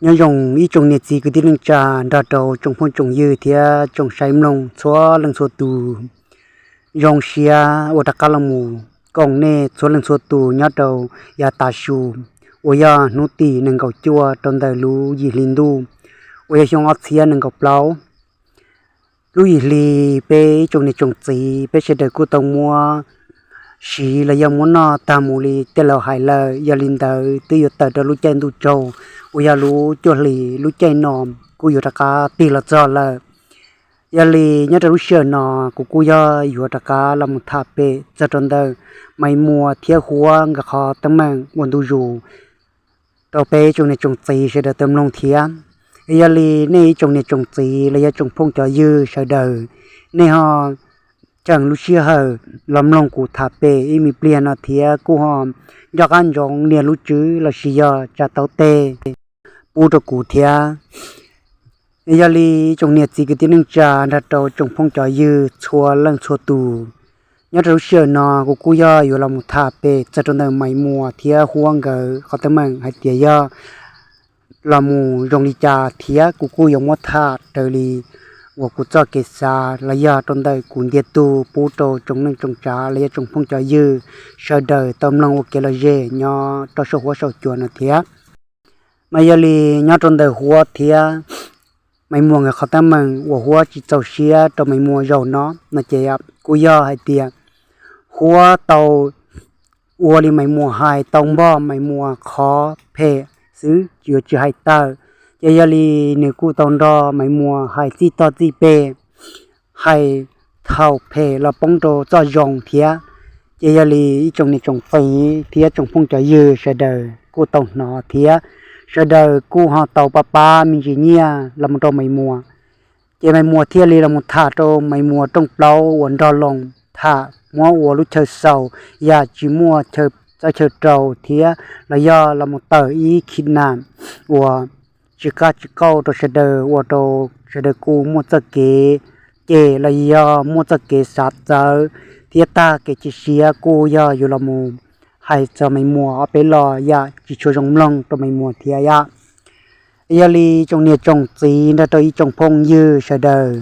Nyob zoo ib tsoom niam txiv kwv tij neej tsa nrog rau tsoom phooj tsoom ywg thiab tsoom saib mloog txhua leej txhua tus. Zoo siab uas rov qab los mus koom nej txhua leej txhua tus nyob rau yav tav su uas yog hnub tim nees nkaum cuaj rau ntawm lub yim hli ntuj uas yog xyoo ob txhiab nees nkaum plaub. Lub yim hli peb tsoom niam tsoom txiv peb sawv daws kuj tau muab siv los yog muab noj tag mus li tej laus hais lawm, yog li ntawd twb yuav tawm rau lub caij ntuj tsaug uas yog lub cuaj hlis lub caij no kuj yuav rov qab tig los txog lawm. Yog li nyob rau lub sij hawm no kuv kuj yog yuav rov qab los mus tham pem txog rau ntawm Maiv Muas thiab Huab nkawd qhov teeb meem ua ntu zus rau peb tsoom niam tsoom txiv sawv daws tau mloog thiab. Yog li nej ib tsoom niam tsoom txiv los yog tsoom phooj cov ywg sawv daws, nej ho cheem lub sij hawm los mloog kuv tham pem ib me pliag no thiab kuj ho nco qab ntsoov nias lub tswb los sis yog tsa tau tej pub rau kuv thiab. Yog li tsoom niam txiv kwv tij neej tsa nrog rau tsoom phooj cov ywg txhua leej txhua tus, nyob rau lub sij hawm no kuv kuj yog yuav los mus tham pem txog rau ntawm Maiv Muas thiab Huab nkawd qhov teeb meem hais tias yog los mus zoo li cas thiab kuv kuj yuav muab tham raws li uas kuv txoj kev xav los yog rau ntawm kuv ntiag tug pub rau tsoom neej tsoom tsav los yog tsoom phooj cov ywg sawv daws tau mloog ua kev lom zem nyob rau saum huab saum cua no thiab. Mas yog li nyob rau ntawm Huab thiab Maiv Muas nkawd qhov teeb meem uas Huab tsis txaus siab rau Maiv Muas zaum no no ces kuj yog hais tias Huab tau ua li Maiv Muas hais, tau npog Maiv Muas qhov phem xwb tsis yuav tsis hais tawm. Ces yog li nws kuj tau nrog Maiv Muas hais txij tog txij peg, hais thaum phem los poob rau txoj zoo thiab. Ces yog li ib tsoom niam tsoom txiv thiab tsoom phooj cov ywg sawv daws kuj tau hnov thiab, sawv daws kuj ho tau pab pab me ntsis nyiaj los mus rau Maiv Muas. Ces Maiv Muas thiaj li los mus tham rau Maiv Muas rooj plaub uas nrog Loos tham muab ua lub chaw xaus, yam tsis muaj chaw txawb chaw rau thiab los yog los mus tawm ib khib nam uas tsis qaj tsis qauj rau sawv daws, ua rau sawv daws kuj muaj txoj kev cem los yog muaj txoj kev xav txawv thiab tag kev cia siab kuj yog yuav los mus hais txog Maiv Muas ob peb lo yam tsis tshua zoo mloog rau Maiv Muas thiab yom. Yog li tsoom niam tsoom txiv nrog rau ib tsoom phooj ywg sawv daws,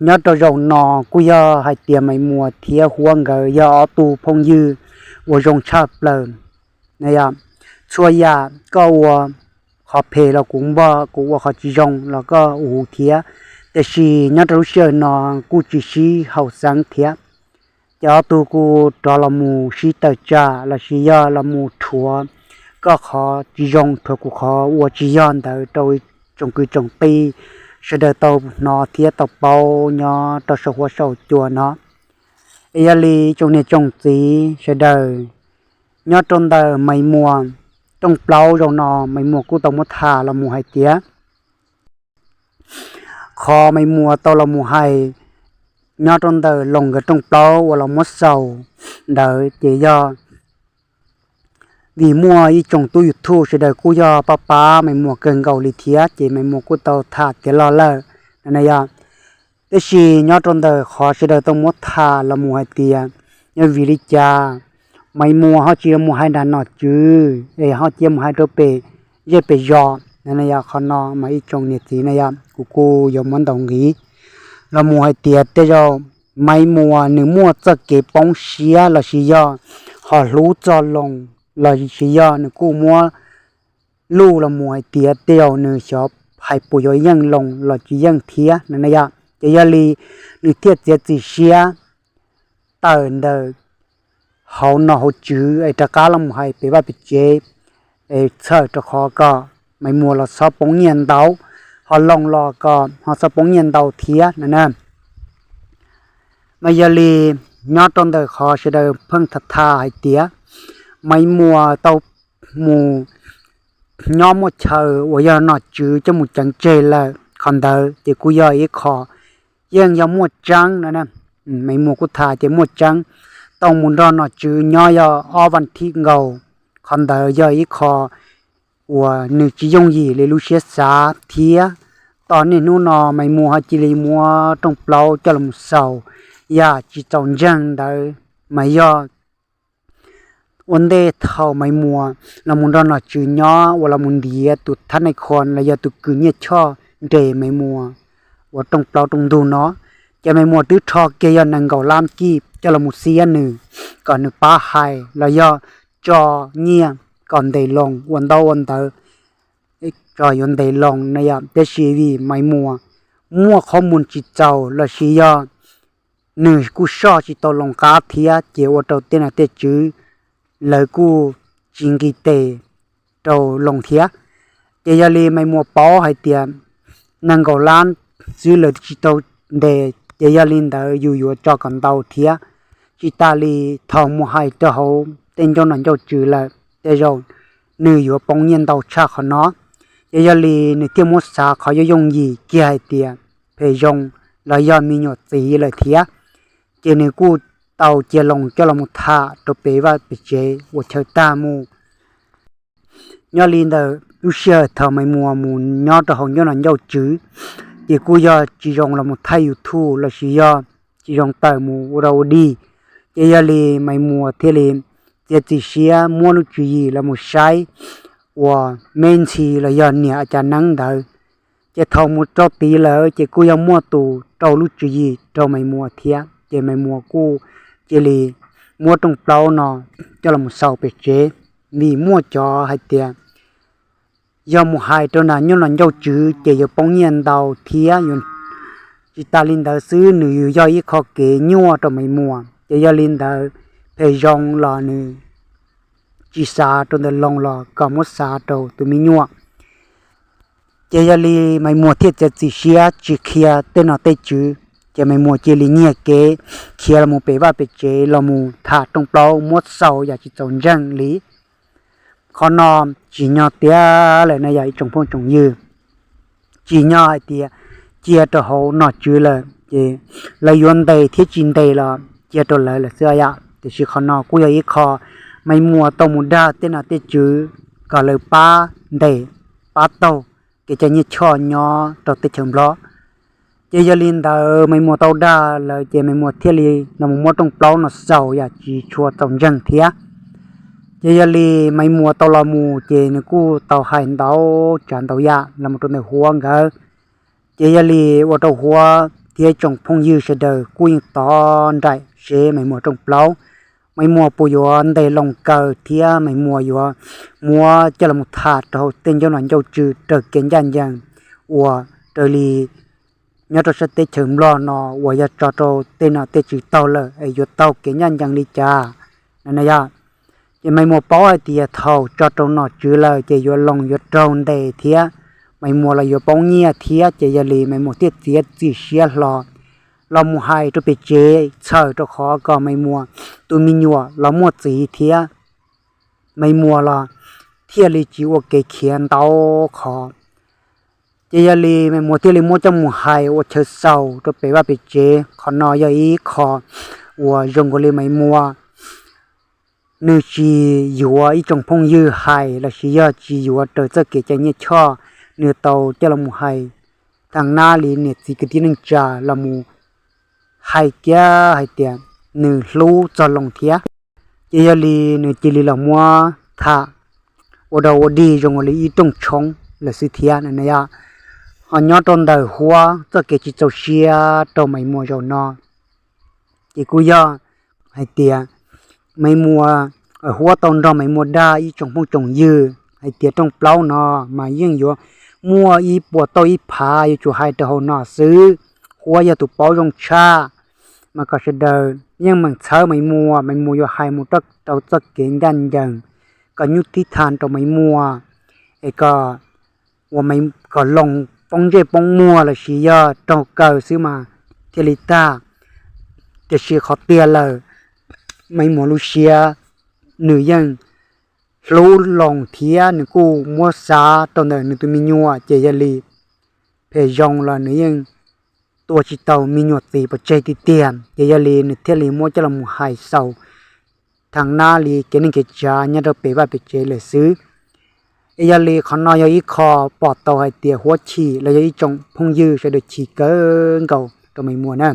nyob rau zaum no kuj yog hais tias Maiv Muas thiab Huab nkawd yog ob tug phooj ywg uas zoo tshaj plaws. Txhua yam koj ua qhov phem los kuv npog, kuv ua qhov tsis zoo los koj ua huv thiab. Tiam sis nyob rau lub sij hawm no kuj tsis sib haum xeeb thiab. Ces ob tug kuj rov los mus sib tawm tsam los sis yog los mus rhuav koj qhov tsis zoo, rhuav kuv qhov uas tsis yog ntawd rau tsoom kwv tsoom tij sawv daws tau hnov thiab tau paub nyob rau saum huab saum cua no. Es yog li tsoom niam tsoom txiv sawv daws, nyob rau ntawm Maiv Muas rooj plaub zaum no Maiv Muas kuj tau muab tham los mus hais tias qhov Maiv Muas tau los mus hais nyob rau ntawm Loos nkawd rooj plaub uas los muab xaus ntawd ces yog vim muaj ib tsoom tub YouTube sawv daws kuj yog pab pab Maiv Muas kawg nkaus li thiab ces Maiv Muas kuj tau tham tiav los lawm no yog. Tab sis nyob rau ntawm qhov sawv daws tau muab tham los mus hais tias yog vim li cas Maiv Muas ho tsis mus hais nram nom tswv es ho cia mus hais rau pem zej pem zos no yog, qhov no mas ib tsoom niam txiv no yog kuv kuj yuav muab ntaus nqi los mus hais tias tej zaum Maiv Muas nws muaj txoj kev poob siab los sis yog ho hlub txog Loos los sis yog nws kuj muab luj los mus hais tias tej zaum nws xyov hais puas yuav yeej Loos los tsis yeej thiab no yog. Ces yog li nws thiaj txiav txim siab tawm ntawm hauv nom hauv tswv es rov qab los mus hais pem vaj pem tsev es txhawm rau qhov kom Maiv Muas los txhob poob nyiaj ntau, ho Loos los kom ho txhob poob nyiaj ntau thiab no na. Mas yog li nyob rau ntawm qhov sawv daws pheej tham tham hais tias Maiv Muas tau mus nyob muaj chaw uas yog nom tswv coj mus ceev tseg lawm, qhov ntawd ces kuj yog ib qho yeej yog muaj tseeb no. Maiv Muas kuj tham ces muaj tseeb, tau mus nrog nom tswv nyob yog ob vas thiv nkaus, qhov ntawd yog ib qho uas nws tsis yooj yim li lub siab xav thiab. Tos niaj hnub no Maiv Muas ho cia li muab rooj plaub coj los xaus yam tsis txaus ntseeg ntawd mas yog ua ntej thaum Maiv Muas los mus nrog Nom Tswv nyob uas los mus ntiav tus thab nais khos los yog tus kws nyiaj choj nres Maiv Muas uas rooj plaub rooj ntug no, ces Maiv Muas twb rho kiag yog nees nkaum lab kij coj los mus xiab nws kom nws pab hais los yog tso nyiaj kom ntes loo ua ntaub ua ntawv tso yuav ntes loo na yom. Tab sis vim Maiv Muas muaj qhov muag tsis txaus los sis yog nws kuj soj tsis tau loo qab thiab ces ua rau tej nom tej tswv lawv kuj tsis nqis tes rau loo thiab. Ces yog li Maiv Muas paub hais tias nees nkaum lab xwb lawv tsis tau ntes, ces yog li ntawd yus yuav tso kom ntau thiab. Tsis tas li thaum mus hais rau hauv tej ncauj nom ncauj tswv lawm tej zaum nws yuav poob nyiaj ntau tshaj qhov no. Ces yog li nws thiaj muab xav qhov yooj yooj yim kiag hais tias phem zoo los yog me nyuam txiv lawm thiab. Ces nws kuj tau cia loo coj los mus tham rau pem vaj pem tsev ua chaw tag mus. Nyob li ntawd lub sij hawm thaum Maiv Muas mus nyob rau hauv ncauj nom ncauj tswv, ces kuj yog tsis zoo los mus thaij YouTube los sis yog tsis zoo tawm mus ua rau ua dig. Ces yog li Maiv Muas thiaj li txiav txim siab muab lub tswv yim los mus saib uas me ntxhi los yog niam a cas neeb ntawd. Ces thaum mus rau tid lawm ces kuj yog muaj tus rau lub tswv yim rau Maiv Muas thiab, ces Maiv Muas kuj cia li muab rooj plaub no coj los mus xaus pem tsev, vim muaj cov hais tias yog mus hais rau nas nyob nom ncauj tswv ces yuav poob nyiaj ntau thiab. Tsis tas li ntawd xwb nws yog ib qho kev nyuaj rau Maiv Muas, ces yog li ntawd phem zoo los nws tsis xav rau ntawm loo los kom muab xav rau tus me nyuam. Ces yog li Maiv Muas thiaj txiav txim siab tsis qhia tej nom tej tswv, ces Maiv Muas cia li nyiag kev khiav los mus pem vaj pem tsev los mus tham rooj plaub muab xaus yam tsis txaus ntseeg li. Qhov no tsim nyog tiag lawm na yog ib tsoom phooj tsoom ywg, tsim nyog hais tias cia rau hauv nom tswv lawm ces lawv yuav ntes thiab tsis ntes los cia rau lawv lawm xwb yom. Tiam sis qhov no kuj yog ib qho Maiv Muas tau mus dag tej nom tej tswv kom lawv pab ntes pab taug kev cai nyiaj choj nyob rau teb chaws Nplog. Ces yog li ntawd Maiv Muas tau dag lawm ces Maiv Muas thiaj li los mus muab rooj plaub no xaus yam tsis tshua txaus ntseeg thiab. Ces yog li Maiv Muas tau los mus ces nws kuj tau hais ntau tsav ntau yam los mus rau ntawm Huab nkawd. Ces yog li ua rau Huab thiab tsoom phooj ywg sawv daws kuj yeej tov nraim seb Maiv Muas rooj plaub, Maiv Muas puas yuav ntes loo kaw thiab Maiv Muas yuav muab coj los mus tham rau hauv tej ncauj nom ncauj tswv raws kev ncaj ncees uas raws li nyob rau sab teb chaws Nplog no uas yog tso rau tej nom tej tswv taug lawm es yuav taug kev ncaj ncees li cas na yom. Ces Maiv Muas paub hais tias thaum tso rau nom tswv lawm ces yuav loo yuav raug ntes thiab, Maiv Muas los yuav poob nyiaj thiab, ces yog li Maiv Muas thiaj txiav txim siab hlo los mus hais rau pem tsev txhawm rau qhov kom Maiv Muas tus me nyuam los muaj txiv thiab, Maiv Muas los thiaj li tsis ua kev khiav ntau qhov. Ces yog li Maiv Muas thiaj li muab coj mus hais ua chaw xaus rau pem vaj pem tsev. Qhov no yog ib qho uas zoo nkaus li Maiv Muas nws tsis yuav ib tsoom phooj ywg hais los sis yog tsis yuav raws txoj kev cai nyiaj choj, nws tau coj los mus hais thaum nab li niam txiv kwv tij neej tsa los mus hais kiag hais tias nws hlub txog loo thiab. Ces yog li nws cia li los muab tham ua dog ua dig zoo ua li ib rooj tshoob lawm xwb thiab na yom. Ho nyob rau ntawm Huab txoj kev tsis txaus siab rau Maiv Muas zaum no ces kuj yog hais tias Maiv Muas, Huab tau nrog Maiv Muas dag ib tsoom phooj tsoom ywg hais tias rooj plaub no mas yeej yuav muaj ib puas tauj ib phav, yuav tsum hais rau hauv no xwb. Huab yog tus paub zoo tshaj, mas kom sawv daws yeej meem txhawb Maiv Muas, Maiv Muas yuav hais mus rau txoj kev ncaj ncees kom nyuj thib thas rau Maiv Muas, es kom ua, kom loo poob ntsej poob muag los sis yog raug kaw xwb mas thiaj li tag. Tiam sis qhov tiag lawm, Maiv Muas lub siab nws yeej hlub loo thiab nws kuj muab xav rau ntawm nws tus me nyuam, ces yog li phem zoo los nws yeej tua tsis tau me nyuam txiv pov tseg tiag tiag. Ces yog li nws thiaj li muab coj los mus hais xaus thaum nab li kev neej kev tsav nyob rau pem vaj pem tsev lawm xwb. Es yog li qhov no yog ib qho pom tau hais tias Huab chim los yog ib tsoom phooj ywg sawv daws chim kawg nkaus rau Maiv Muas na.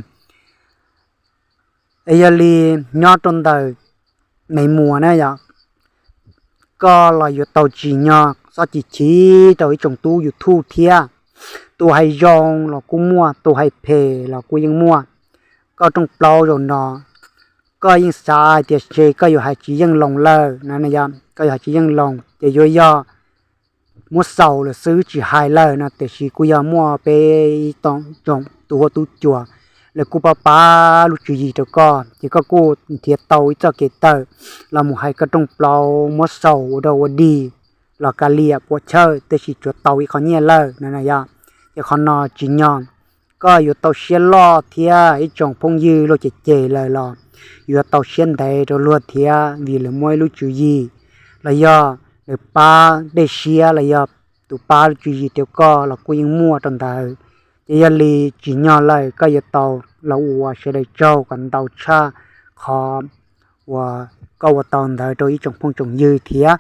Es yog li nyob rau ntawm Maiv Muas na yom, koj los yuav tau tsim nyog txhob chim chim rau ib tsoom tub YouTube thiab. Tus hais zoo los kuj muaj, tus hais phem los kuj yeej muaj. Koj rooj plaub zaum no, koj yeej xav hais tias ntshe koj yuav hais tsis yeej loo lawm no, koj yuav hais tsis yeej loo ces yuav yog muab xaus lawm xwb tsis hais lawm no, tiam sis kuj yog muaj peb ib tsoom tub huab tub cua lawv kuj pab pab lub tswv yim rau koj, ces koj kuj nrhiav tau ib txoj kev tawm los mus hais koj rooj plaub muab xaus ua dog ua dig los kav liam puas chawj, tab sis tsuav tau ib qho nyiaj lawm no yom. Ces qhov no tsim nyog koj yuav tau siab loj thiab ib tsoom phooj ywg luag cem cem lawm los yuav tau siab ntev rau luag thiab, vim lawv muaj ib lub tswv yim los yog lawv pab dej siab los yog tus pab lub tswv yim rau koj los kuj yeej muaj rau ntawd. Ces yog li tsim nyog lawm koj yuav tau los ua sawv daws tsaug kom ntau tshaj qhov uas koj ua tau ntawd rau ib tsoom phooj tsoom ywg thiab.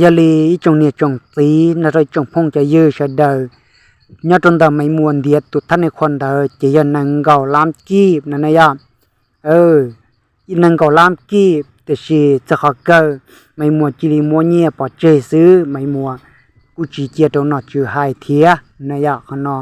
Yog li ib tsoom niam tsoom txiv nrog rau ib tsoom phooj cov ywg sawv daws, nyob rau ntawm Maiv Muas ntiav tus thab nees qhuav ntawd ces yog nees nkaum lab kij no na yom. Nees nkaum lab kij, tiam sis txog qhov kawg Maiv Muas cia li muab nyiaj pov tseg xwb, Maiv Muas kuj tsis cia rau nom tswv hais thiab na yom. Qhov no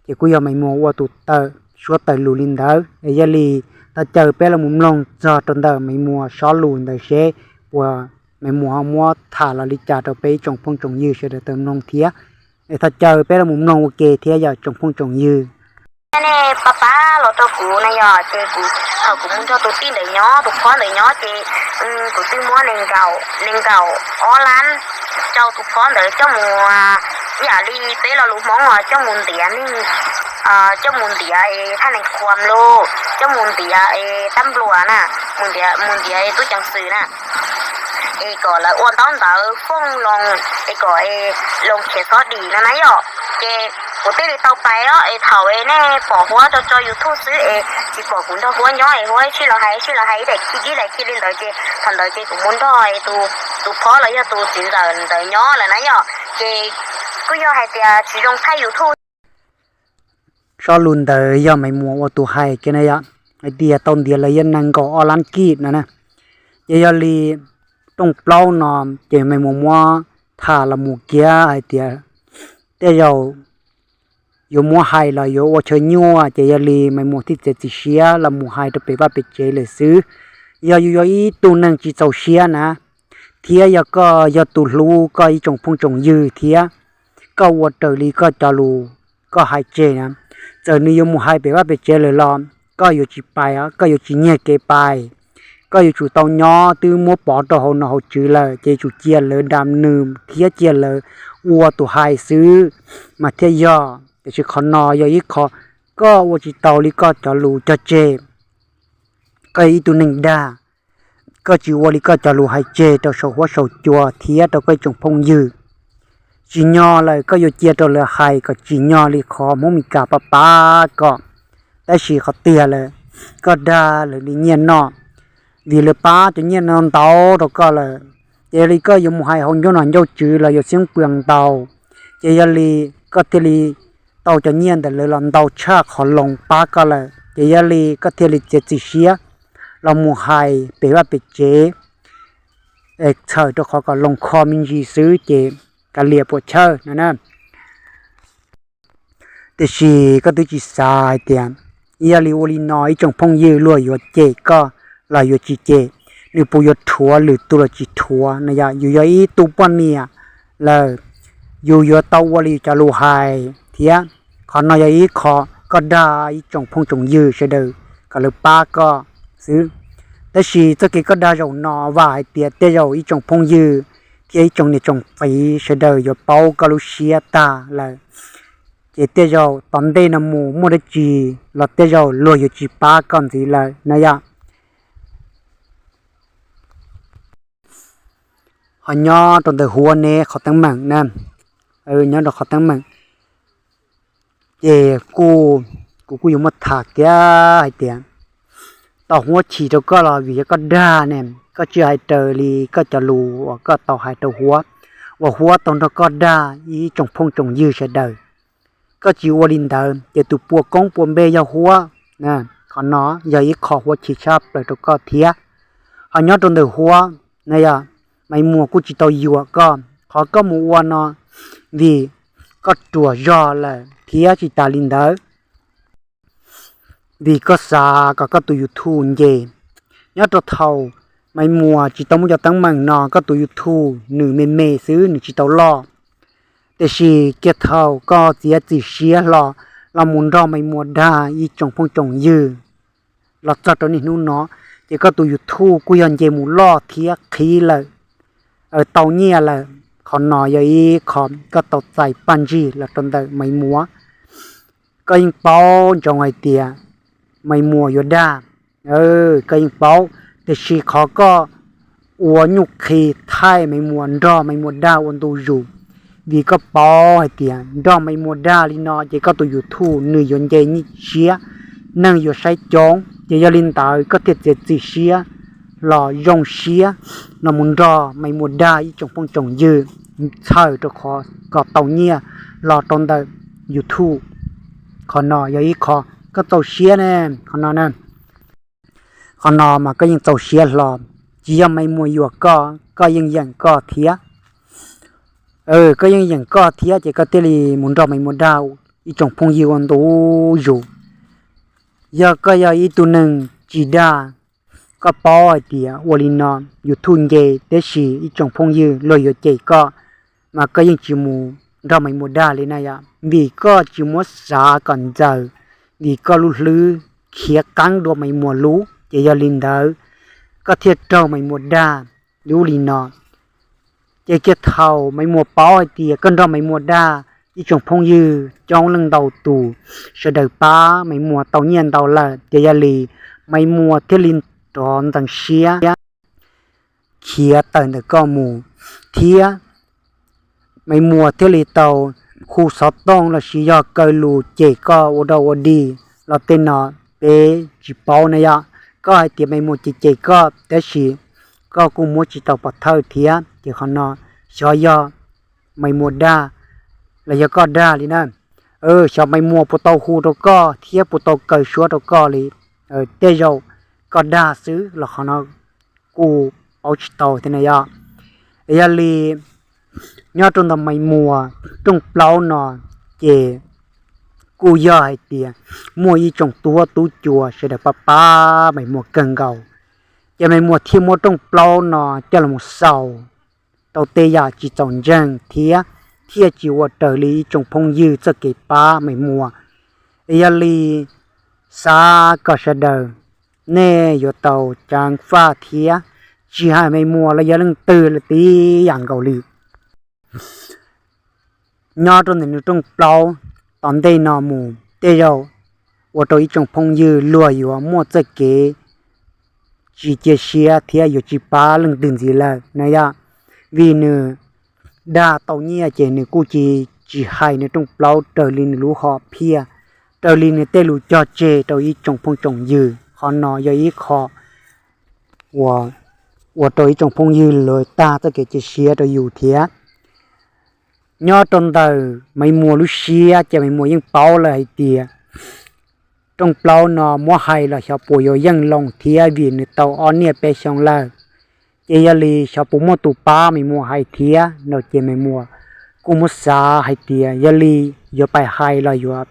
ces kuj yog Maiv Muas ua tus tawm suab tawm lus li ntawd. Yog li thov caw peb los mus mloog txog rau ntawm Maiv Muas sob lus ntawd seb puas, Maiv Muas ho muab tham los li cas rau peb ib tsoom phooj tsoom ywg sawv daws tau mloog thiab. Thov caw peb los mus mloog ua ke thiab yom tsoom phooj tsoom ywg. Nej pab pab los rau kuv na yom, ces kuv, thaum kuv mus nrog tus tij ntawd nyob, tus phob ntawd nyob ces kuv twb muab nees nkaum, nees nkaum ob lab rau tus phob ntawd coj mus, ib yam li peb lo lus Hmoob coj mus ntiav neeg, coj mus ntiav thaj nees qhuas lus, coj mus ntiav tab npluas na, mus ntiav tub ceev xwm na, es kom lawv ua ntaub ntawv fooj loo, es kom loo khiav xob dim no na yom. Ces kuv thiaj li tau pais os, es thaum es nej pom Huab tso tso YouTube xwb es tsis pom kuv nrog Huab nyob es Huab sij los hais sij los hais ib daim khi ib daim khi li ntawd ces thaum ntawd ces kuv mus nrog tus phob los yog tus txiv ntxawm ntawd nyob lawm na yom. Ces kuj yog hais tias tsis zoo thaij YouTube. Sob lus ntawd yog Maiv Muas ua tus hais kiag na yom, hais tias tau ntiav lawv yog nees nkaum ob lab kij no na. Ces yog li rooj plaub no ces Maiv Muas muab tham los mus kiag hais tias tej zaum yuav muab hais los yuav ua chaw nyuaj, ces yog li Maiv Muas thiaj txiav txim siab los mus hais rau pem vaj pem tsev lawm xwb. Yog yus yog ib tug neeg tsis txaus siab na, thiab yog koj yog tus hlub koj ib tsoom phooj tsoom ywg thiab koj ua raws li koj cov lus koj hais tseg na, txawm nws yuav mus hais pem vaj pem tsev lawm los koj yuav tsis pais, koj yuav tsis nyiag kev pais. Koj yuav tsum tau nyob twb muab pov rau hauv nom hauv tswv lawm ces yuav tsum cia lawv dam nws thiab cia lawv ua tus hais xwb mas thiaj yog. Tiam sis qhov no yog ib qho koj ua tsis tau li koj cov lus cog tseg. Koj yog ib tug neeg dag, koj tsis ua li koj cov lus hais tseg rau saum huab saum cua thiab rau koj ib tsoom phooj ywg. Tsim nyog lawm koj yuav cia rau lawv hais kom tsim nyog li qhov Hmoob Mes Kas pab pab koj, tab sis qhov tiag lawm koj dag lawv li nyiaj noj, vim lawv pab cov nyiaj no ntau rau koj lawm. Ces yog li koj yuav mus hais hauv ncauj nom ncauj tswv los yuav xiab pwam ntau, ces yog li koj thiaj li tau cov nyiaj ntawm lawv los ntau tshaj qhov loo pab koj lawm, ces yog li koj thiaj li txiav txim siab los mus hais pem vaj pem tsev, txhawm rau qhov kom loo kho me ntsis xwb ces kav liam puas chawj no na. Tiam sis koj twb tsis xav hais tias yog li ua li no ib tsoom phooj ywg luag yuav cem koj los yuav tsis cem, nws puas yuav rhuav lwm tus los tsis rhuav no yom. Yus yog ib tug poj niam lawm, yus yuav tau ua li yus cov lus hais thiab. Qhov no yog ib qho koj dag ib tsoom phooj tsoom ywg sawv daws kom lawv pab koj xwb. Tab sis txoj kev koj dag zaum no vam hais tias tej zaum ib tsoom phooj ywg thiab ib tsoom niam tsoom txiv sawv daws yuav paub koj lub siab tag lawm, ces tej zaum tom ntej no mus muaj dab tsi los tej zaum luag yuav tsis pab koj ntxiv lawm na yom. Ho nyob rau ntawm Huab neb qhov teeb meem na, nyob rau qhov teeb meem, ces kuv kuj yuav muab tham kiag hais tias tau Huab chim rau koj los vim yog koj dag ne, koj tsis hais raws li koj cov lus uas koj tau hais rau Huab, uas Huab tau nrog koj dag ib tsoom phooj tsoom ywg sawv daws. Koj tsis ua li ntawd ces tus pua koob pua npe yog Huab. Qhov no yog ib qho Huab chim tshaj plaws rau koj thiab. Ho nyob rau ntawm Huab na yom, Maiv Muas kuj tsis tau yuam koj. Qhov koj mus ua no vim koj ruam zog lawm thiab tsis tas li ntawd vim koj xav kom koj tus YouTube nce. Nyob rau thaum Maiv Muas tsis tau muaj cov teeb meem no koj tus YouTube nws me me xwb nws tsis tau loj. Tiam sis kiag thaum koj txiav txim siab hlo los mus nrog Maiv Muas dag ib tsoom phooj tsoom ywg los txog rau niaj hnub no, ces koj tus YouTube kuj yog nce mus loj thiab qhib lawm, tau nyiaj lawm. Qhov no yog ib qho koj tau txais paj ntsig los rau ntawm Maiv Muas. Koj yeej paub ntsoov hais tias Maiv Muas yuav dag, koj yeej paub, tiam sis qhov koj ua nyuj qhi thaij Maiv Muas nrog Maiv Muas dag ua ntu zus, vim koj paub hais tias nrog Maiv Muas dag li no ces koj tus YouTube nws yuav nce siab, neeg yuav saib coob, ces yog li ntawd koj thiaj txiav txim siab los zoo siab los mus nrog Maiv Muas dag ib tsoom phooj tsoom ywg, txhawm rau qhov kom tau nyiaj los rau ntawm YouTube. Qhov no yog ib qho koj txaus siab ne, qhov no na. Qhov no mas koj yeej txaus siab hlo, tsis yog Maiv Muas yuam koj, koj yeej yeem koj thiab. Koj yeej yeem koj thiab ces koj thiaj li mus nrog Maiv Muas dag ib tsoom phooj ywg ua ntu zus. Yog koj yog ib tug neeg tsis dag, koj paub hais tias ua li no YouTube nce, tiam sis ib tsoom phooj ywg luag yuav cem koj, mas koj yeej tsis mus nrog Maiv Muas dag li na yom, vim koj tsis muab xav kom ntxaws, vim koj lub hlwb khiav qeeb dua Maiv Muas lub, ces yog li ntawd koj thiaj raug Maiv Muas dag lub li no. Ces kiag thaum Maiv Muas paub hais tias koj nrog Maiv Muas dag, ib tsoom phooj ywg coob leej ntau tus, sawv daws pab Maiv Muas tau nyiaj ntau lawm, ces yog li Maiv Muas thiaj li rov ntxeev siab khiav tawm ntawm koj mus, thiab Maiv Muas thiaj li tau hu xov tooj los sis yog kaw lus cem koj ua dog ua dig los tej no peb tsis paub na yom. Koj hais tias Maiv Muas cem cem koj tab sis koj kuj muab tsis tau pov thawj thiab, ces qhov no xyov yog Maiv Muas dag los yog koj dag li na. Xyov Maiv Muas puas tau hu rau koj thiab puas tau kaw suab rau koj li, tej zaum koj dag xwb los qhov no kuj paub tsis tau thiab na yom. Yog li nyob rau ntawm Maiv Muas rooj plaub no ces kuj yog hais tias muaj ib tsoom tub huab tub cua sawv daws pab pab Maiv Muas kawg nkaus, ces Maiv Muas thiaj muab rooj plaub no coj los xaus tau tej yam tsis txaus ntseeg thiab thiaj tsis ua raws li ib tsoom phooj ywg txoj kev pab Maiv Muas. Yog li xav kom sawv daws nej yuav tau ceev faj thiab tsis hais Maiv Muas los yog leej twg li tib yam nkaus li. Nyob rau ntawm nws rooj plaub tom ntej no mus tej zaum ua rau ib tsoom phooj ywg luag yuav muaj txoj kev tsis cia siab thiab yuav tsis pab leej twg ntxiv lawm na yom. Vim nws dag tau nyiaj ces nws kuj tsis, tsis hais nws rooj plaub raws li nws lub hom phiaj, raws li nws tej lus cog tseg rau ib tsoom phooj tsoom ywg. Qhov no yog ib qho uas ua rau ib tsoom phooj ywg lawv tag txoj kev cia siab rau yus thiab. Nyob rau ntawm Maiv Muas lub siab ces Maiv Muas yeej paub lawm hais tias rooj plaub no muab hais los xyov puas yuav yeej loo thiab vim nws tau ob niaj peb xyoo lawm. Ces yog li xyov puas muaj tus pab Maiv Muas hais thiab no ces Maiv Muas kuj muab xav hais tias yog li yuav pais hais los yuav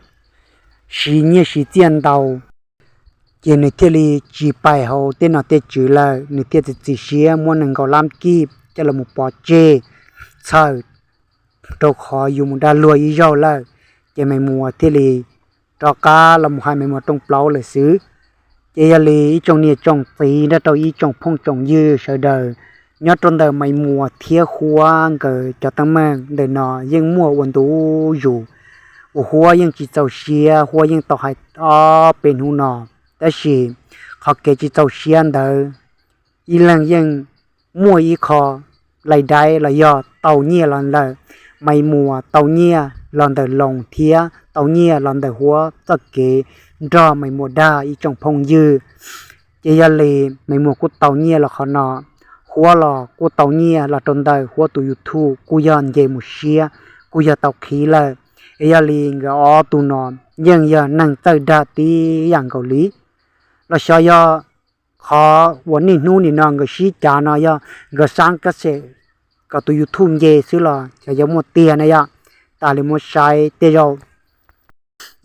siv nyiaj siv txiaj ntau, ces nws thiaj li tsis pais hauv tej nom tej tswv lawm, nws thiaj txiav txim siab muab nees nkaum lab kij coj los mus pov tseg txhawm rau qhov yus mus dag luag ib zaug lawm, ces Maiv Muas thiaj li rov qab los mus hais Maiv Muas rooj plaub lawm xwb. Ces yog li ib tsoom niam tsoom txiv nrog rau ib tsoom phooj tsoom ywg sawv daws, nyob rau ntawm Maiv Muas thiab Huab nkawd cov teeb meem ntawm no yeej muaj ua ntu zus uas Huab yeej tsis txaus siab, Huab yeej tau hais ob peb hnub no, tab sis qhov kev tsis txaus siab ntawd ib leeg yeej muaj ib qho lais daib los yog tau nyiaj los ntawm Maiv Muas, tau nyiaj los ntawm Loos thiab tau nyiaj los ntawm Huab txoj kev nrog Maiv Muas dag ib tsoom phooj ywg. Ces yog li Maiv Muas kuj tau nyiaj los qhov no, Huab los kuj tau nyiaj los rau ntawm Huab tus YouTube kuj yog nce mus siab, kuj yog tau qhib lawm. Es yog li nkawd ob tug no yeej yog neeg txawj dag tib yam nkaus li. Los xyov yog qhov uas niaj hnub nim no nkawd sib cav no yog nkawd xab kaj xej kom tus YouTube nce xwb los xyov yuav muaj tiag na yom. Tas li muab saib tej zaum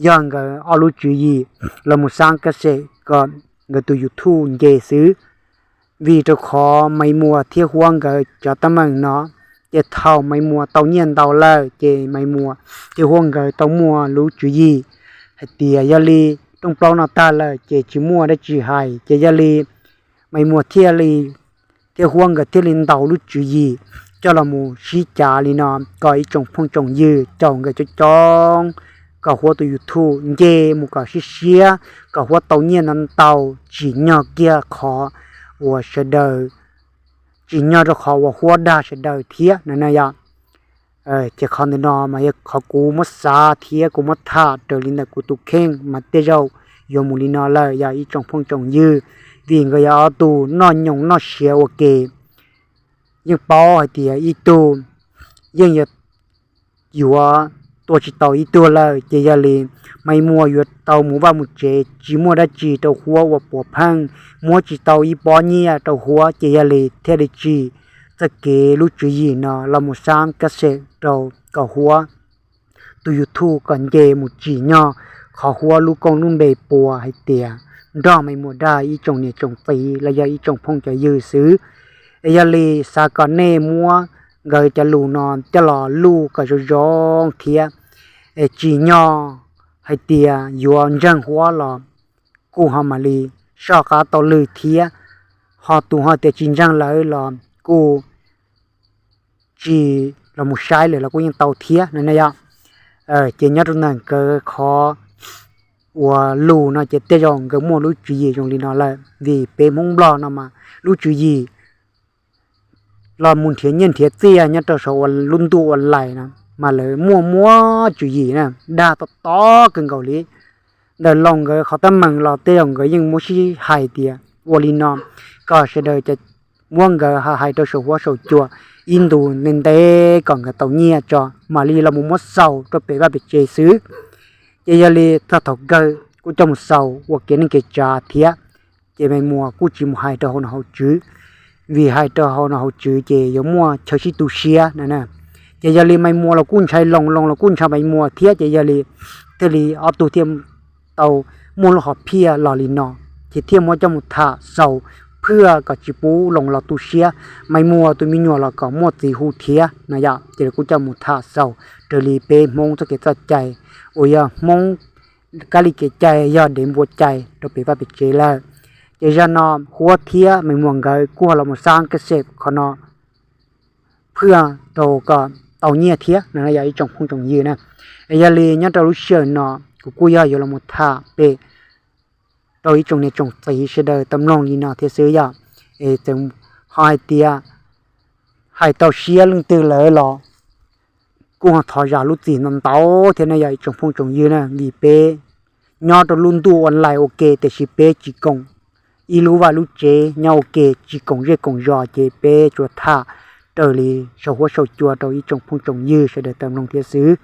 yog nkawd ob lub tswv yim los mus xab kaj xej kom nkawd tus YouTube nce xwb. Vim rau qhov Maiv Muas thiab Huab nkawd cov teeb meem no, ces thaum Maiv Muas tau nyiaj ntau lawm ces Maiv Muas thiab Huab nkawd tau muaj lub tswv yim hais tias yog li rooj plaub no tag lawm ces tsis muaj dab tsi hais, ces yog li Maiv Muas thiaj li thiab Huab nkawd thiaj li ntaus lub tswv yim coj los mus sib cav li no kom ib tsoom phooj tsoom ywg caum nkawd coob coob kom Huab tus YouTube nce mus kom siab siab, kom Huab tau nyiaj ntau ntau, tsim nyog kiag qhov uas sawv daws, tsim nyog rau qhov uas Huab dag sawv daws thiab no na yom. Ces qhov ntawm no mas yog qhov kuv muab xav thiab kuv muab tham raws li ntawm kuv tus kheej mas tej zaum yuav mus li no lawm yog ib tsoom phooj tsoom ywg, vim nkawd yog ob tug noj nyoos noj siav ua ke. Yeej paub hais tias ib tug yeej yuav yuav tua tsis tau ib tug lawm, ces yog li Maiv Muas yuav tau mus vaj mus tsev tsis muaj dab tsi rau Huab ua puav pheej, muab tsis tau ib pob nyiaj rau Huab, ces yog li thiaj li tsim txoj kev lub tswv yim no los mus xab kaj xej rau kom Huab tus YouTube kom nce mus tsim nyog qhov Huab lub koob lub npe puas hais tias nrog Maiv Muas dag ib tsoom niam tsoom txiv los yog ib tsoom phooj cov ywg xwb. Es yog li xav kom nej muab nkawd cov lus no coj los luj kom zoo zoo thiab, es tsim nyog hais tias yuav ntseeg Huab los kuj ho mam li soj qab tau lwm thiab, ho tus ho tias tsis ntseeg lawm los kuj tsis los mus saib lawm los kuj yeej tau thiab no ne yom. Ces nyob rau ntawm nkawd qhov uas lus no ces tej zaum nkawd muaj lub tswv yim zoo li no lawm, vim peb Hmoob Nplog no mas lub tswv yim los mus nrhiav nyiaj nrhiav txiaj nyob rau saum lub ntuj ua lais no mas lawv muaj muab tswv yim na, dag tob tob kawg nkaus li. Ntawm Loos nkawd qhov teeb meem los tej zaum nkawd yeej muab sib hais tias ua li no kom sawv daws muab nkawd hais rau saum huab saum cua ib ntus ntev ntev kom nkawd tau nyiaj tso mam li los mus muab xaus rau pem vaj pem tsev xwb. Ces yog li txog thaum kawg kuj coj mus xaus ua kev neej kev tsav thiab, ces Maiv Muas kuj tsis mus hais rau hauv nom hauv tswv, vim hais rau hauv nom hauv tswv ces yuav muaj chaw sib tu siab na. Ces yog li Maiv Muas los kuj ntshai Loos, Loos los kuj ntshai Maiv Muas thiab, ces yog li thiaj li ob tug thiaj tau muaj lub hom phiaj los li no, ces thiaj muab coj mus tham xaus phwj kom tsis pub Loos los tu siab, Maiv Muas tus me nyuam los kom muaj txiv hu thiab no yom. Ces lawv kuj coj mus tham xaus raws li peb Hmoob txoj kev txoj cai uas yog Hmoob kab li kev cai yog dev npua cai rau pem vaj pem tsev lawm. Ces zaj no Huab thiab Maiv Muas nkawd kuj los mus xab kaj xej qhov no phwj rau kom tau nyiaj thiab no yog ib tsoom phooj tsoom ywg na. Es yog li nyob rau lub sij hawm no kuv kuj yog yuav los mus tham pem rau ib tsoom niam tsoom txiv sawv daws tau mloog li no thiab xwb yom. Es txawm ho hais tias hais tau siab leej twg lawm los kuj ho thov zam lub txim ntau ntau thiab no yog ib tsoom phooj tsoom ywg na, vim peb nyob rau lub ntuj online ua ke tiam sis peb tsis koom ib lub vaj lub tsev nyob ua ke, tsis koom zej koom zos, ces peb tsuas tham raws li saum huab saum cua rau ib tsoom phooj tsoom ywg sawv daws tau mloog thiab xwb.